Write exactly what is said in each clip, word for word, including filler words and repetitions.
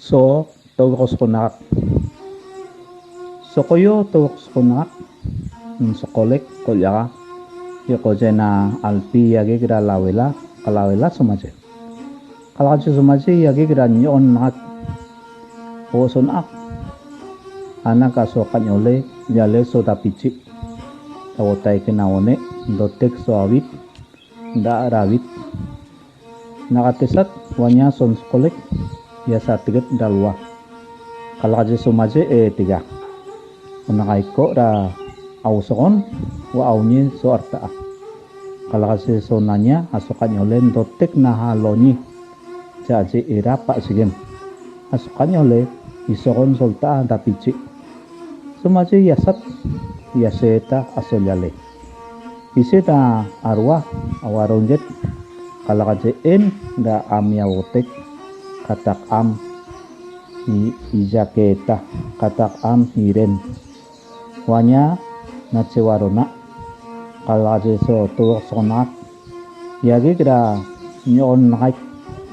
So tougosoxonaxac. Soqoio tougosoxonaxac. Nsoqolec qol'axa. Iqoye na alpi iaguec ra lauela, qalauela somaye. Qalaxaye somaye iaguec ra ño'onnaxac. Oxonaxac. Anac aso qañole yale so dapichi. Tauotaique na one ndotec so avit. Nda ra avit. Naxatesat uaña so nsoqolec iasateguet ra lua. Qalaxaye somaye eetega. Onaxaico ra ausoxon uauñe so arta'a. Qalaxaye so naña aso qañole ndotec na aloñi. Cha'aye era pa'asiguem. Aso qañole isoxon so lta'a dapichi. Somaye iasat iaseeta aso yale. Iseta arua auaronguet. Qalaxaye en ra am iauotec. Qatac am i- iyaqueta. Qatac am iren. Uaña nacheuarona. Qalaxaye so tougosoxonaxac. Iaguec ra ño'onnaxaic.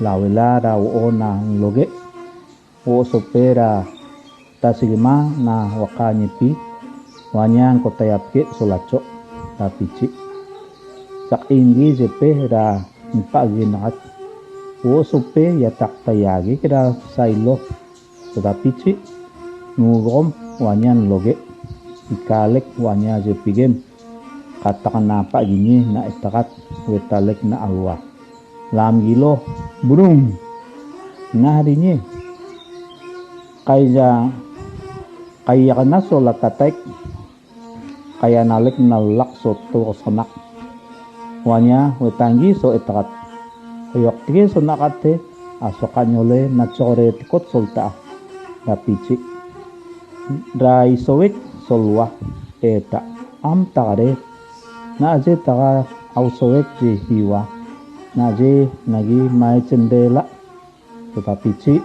Lauela ra uo'o na nlogue. Uo'o sope ra tasiguema na uacañepi. Uaña ncotaiapque so lacho' dapichi. Saq'ingui yepe ra npa'aguinaxac. Uo'o sope iataqtaiaguec ra sailo so dapichi. Nuugoxom uaña nlogue. Icaalec uaña yepiguem. Qatac na pa'aguiñe na etaxat huetalec na alua. Lamguilo, burum. Najariñe. Qaiya, qaiyaxana so lacataic. Qaianalec nalaq so tougosoxonaxac. Uaña huetangui so etaxat. Oyoqtegue so naxate aso qañole nachoxoreetecot so lta'a dapichi. Ra isouec so lua eeta am taxare. Na'aye taxa ausouec ye iua. Na'aye nagui maiche ndeela. So dapichi.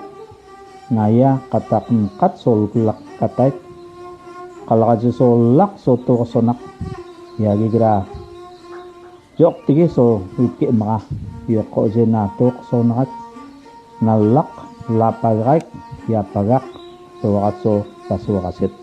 Naya qatac nqat so lacataic. Qalaxaye so laq so tougosoxonaxac. Iaguec ra yoqtegue so lquemaxa. Ioqoye na tougosoxonaxac. Nalaq lapagaxaic iapagac so uaxat so sasuaxaset.